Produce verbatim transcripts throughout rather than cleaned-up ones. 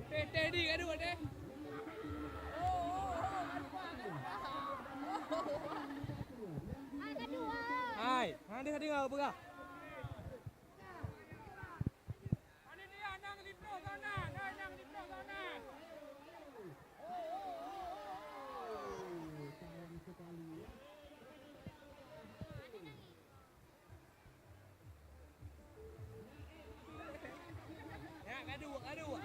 Teh, teh, di, gaduh, teh. Hai, hana teudeungoe peugah. Ya, gaduh, gaduh.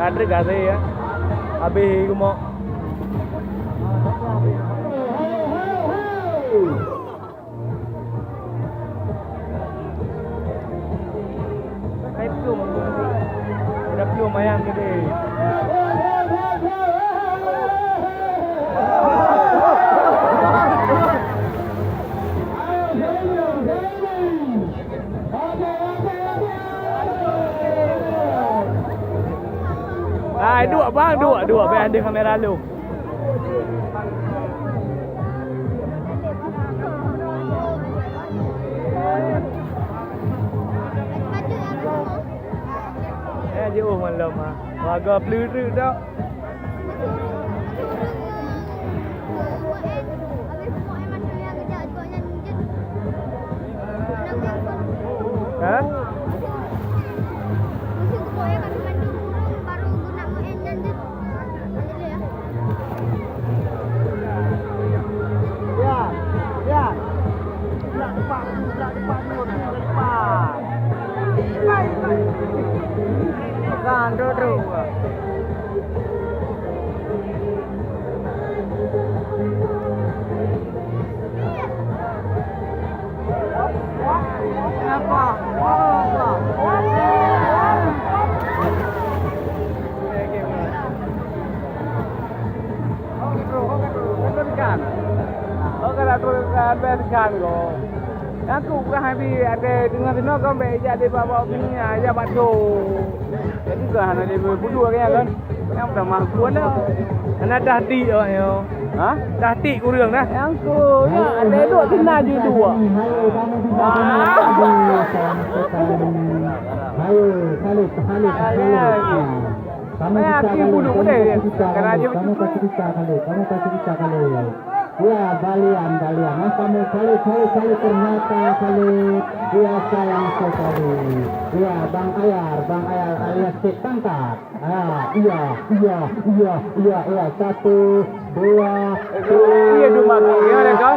Patrick gaséh ya. Habéh geumok. Hai plueng. Ada plueng mayang gede. Hai, duek bang, duek, duek. Bèk deuh kamera lôn. Eh, jiôh malam ah. Warga Peuleudreuk dak. Ha? Nyang keuh peugah Abi, até deungoe sinoe kon bèk jak di bawah bini, jak bak tho. Jadi keu hana lé budu lagèe nyan kan. Nyang peutamah buet lah. Hana tahdik awak nyoe. Ha? Tahdik kureueng dah. Nyang keuh, ya, até duek sina ju duek. Hayo, salut, salut, salut. Kamu bisa kali, kamu kasih bisa kali, kamu kasih bisa kali, kamu kasih bisa kali. Ya, balian, balian. Ah, kamu kali, kali, kali, ternyata kali. Ya, sayang sekali. Ya, Bang Ayar, Bang Ayar alias Cek Tangkap. Ah, iya, iya, iya, iya, iya. Satu, dua, tiga, dua,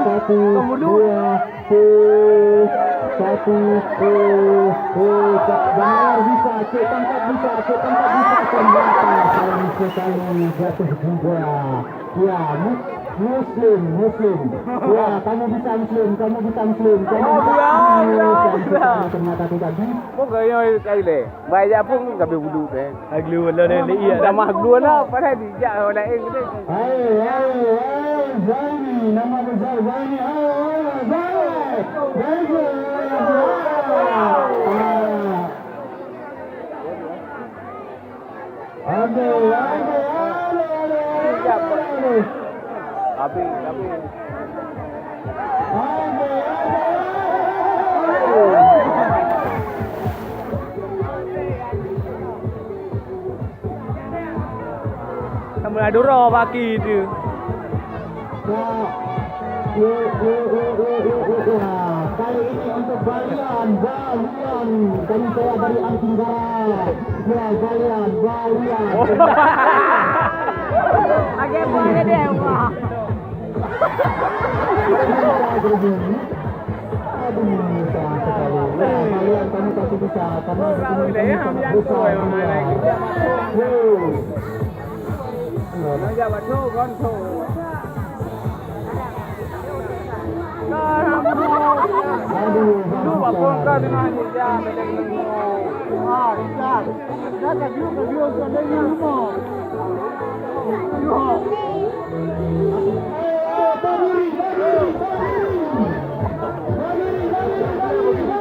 satu, dua, satu, oh, oh, Bang Ayar bisa, Cek Tangkap bisa, Cek Tangkap bisa, ternyata sayang sekali jatuh juga. Ya, mu-, Muslim, Muslim. Ya, kamu bisa Muslim, kamu bisa Muslim, kamu bisa Muslim, kamu bisa Muslim. Ternyata tidak bisa. Bukan yang kali. Baik, jak pun ka habéh wudu teh. Aglu lah dah liat dah. Tamah gua lah, padahal dijak orang lain gitu. Hai, hai, hai, Zaini, nama besar Zaini. Hai, hai, Zaini. Zaini. Ah. Aduh, aduh, aduh, aduh, aduh, aduh. Habis, habis. Kamu dah durok baki tu. Kali ini untuk Balian, Balian. Kami saya dari Antinggara. Ya, Balian, Balian. Agak boleh deh, wah. Aduh, sayang sekali. Ya, kalian, kamu pasti bisa. Karena dukungan kamu sangat besar, ya. Wow. Aduh. Aduh, Bang Ustaz.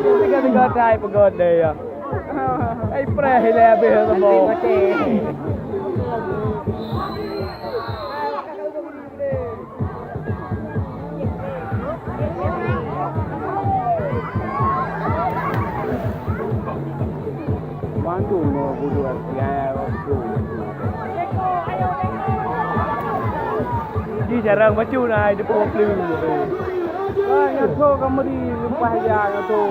Tiga-tiga tai peugöt deh ya. Ai preh ilèe habéh teuma. Mandum mo budu ya waktu. Ji jarang bacut na ai depan peue. Ah, nyan tho ka meuri leupah jak nyan tho.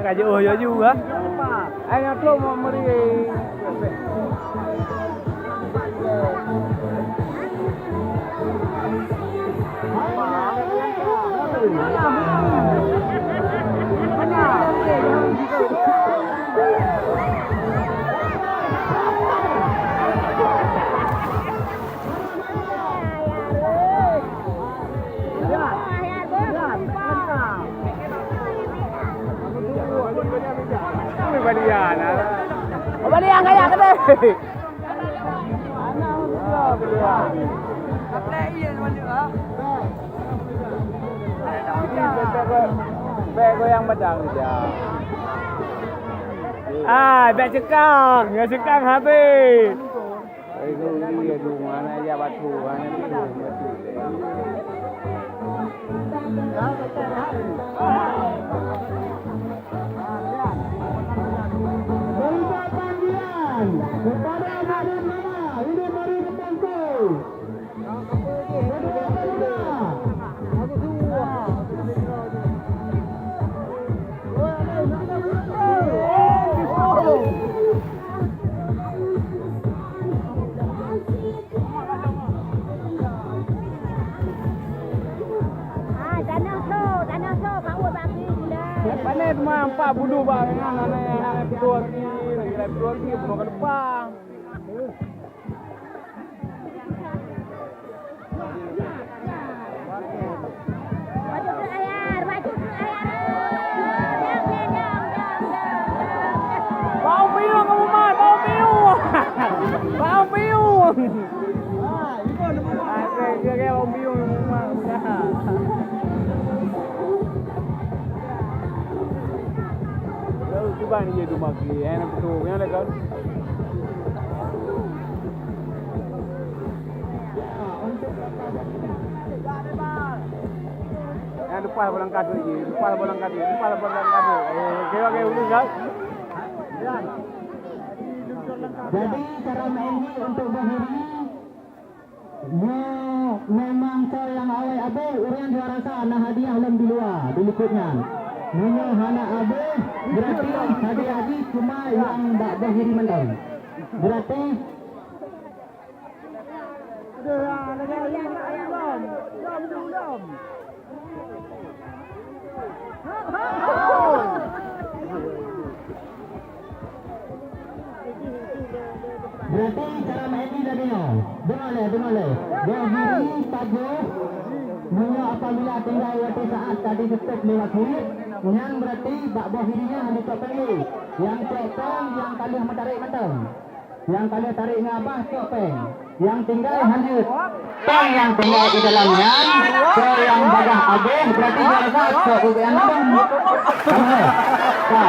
Ka jiôh laju ah. Ai nyan trok mau meuri. Abang Liang kaya tadi. Bèk goyang badan je. Ah, bèk cekang, ya cekang habis. Berikan panggilan kepada Madam Nana, hidup Mari Kepungku. Kedua pemuda. Ah, tanoh so, tanoh so, Pak Wot, Pak Wot, sudah. Pané teuma empat puluh bak nyan, aneuk-aneuk peuduek lagi, lagi peuduek lagi, bunoe ka lupa. Bau piung kamu, Mat, bau piung. Bau piung. Oke, oke, oke, bau piung kamu, Mat. Udah. Lalu cuba ni je duma kiri, eh, nak betul. Yang dekat. Yang lepas bola angkat tu je, lepas bola angkat tu, lepas bola angkat tu. Eh, okey, okey, okey, kan? Jadi, cara main ni untuk Boh Hiri, nyoe memang soe nyang awai abéh, ureueng juara sa na hadiah lom di luwa, di likot nyan. Meunyoe hana abéh, berarti hadiah jih cuma nyang bak Boh Hiri mantong. Berarti Berarti cara main ni lagèe nyoe. Deungoe lé, deungoe lé. Boh Hiri pajoh, meunyoe apabila tinggai watèe saát ka jitutôp lé wasit, nyan berarti bak Boh Hiri nyan hana cok péng lé. Nyang cok péng nyang ka lheueh meutarek mantong. Nyang ka lheueh tarek ngon abah cok péng. Nyang tinggai hanjeuet. Péng nyang tinggai di dalam nyan, soe nyang bagaih abéh, berarti juara sa cok keu gobnyan ladôm. Ka.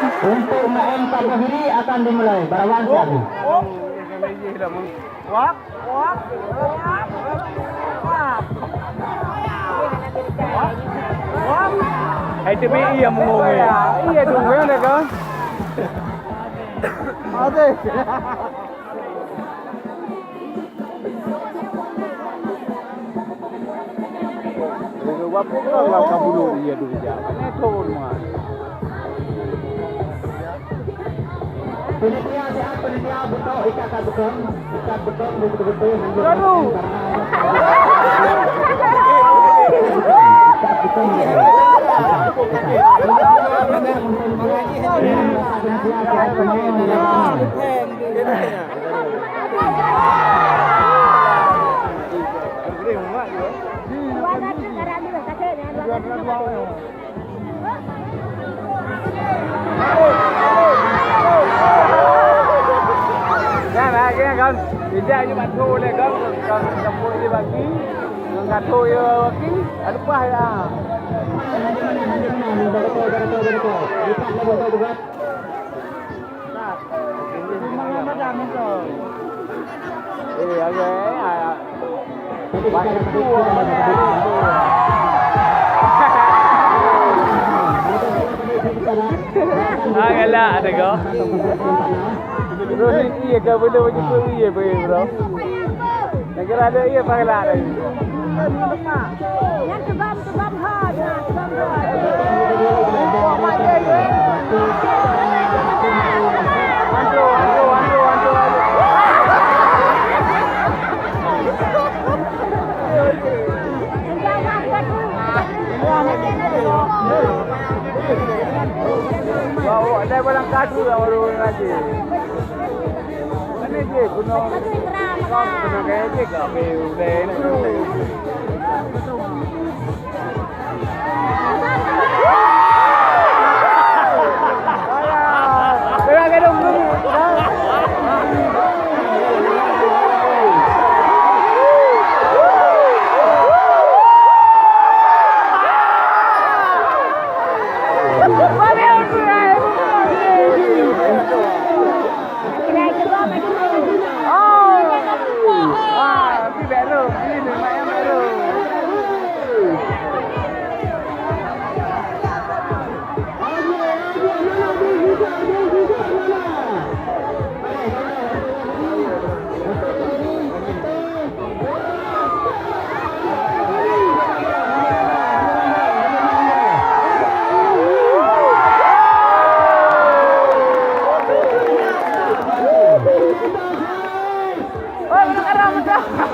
Untuk main Pak Boh Hiri akan dimulai. Barawan siap. Hai, tapi iya mengong, eh. Iya tu, kan, kan? Aduh. Lagèe wapuk lah lam kabulu dia dulu jak. Pané thon mah. Panitia siap, panitia beutôi ikat kat beutôi, ikat beutôi beutôi-beutôi. Aduh. Ikat beutôi. Panitia siap, panitia. Kan, kan, kan. Ijak je bantu lé kan, kan, kan, kan, bagi, kan, kan, ya, bagi, ada pah ya. Eh, ya, ya, ya. Ah, galak ada kau. Bro, ni iya ke, boleh bagi tu iya, bro. Negara ada iya, pahala ada. Nyan teubang, teubang ha, nah, teubang ha. Hantu, hantu, hantu, hantu, hantu. Bawa, dah barang kadu lah baru ngaji. Mana je gunung? Gunung kaya je kat Beu Uleng tu.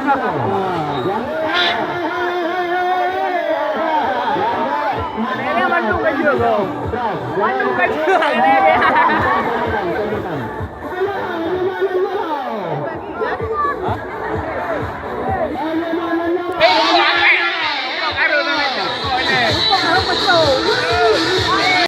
Ini bandum ka jeuet, bro. Bandum ka jeuet, ini.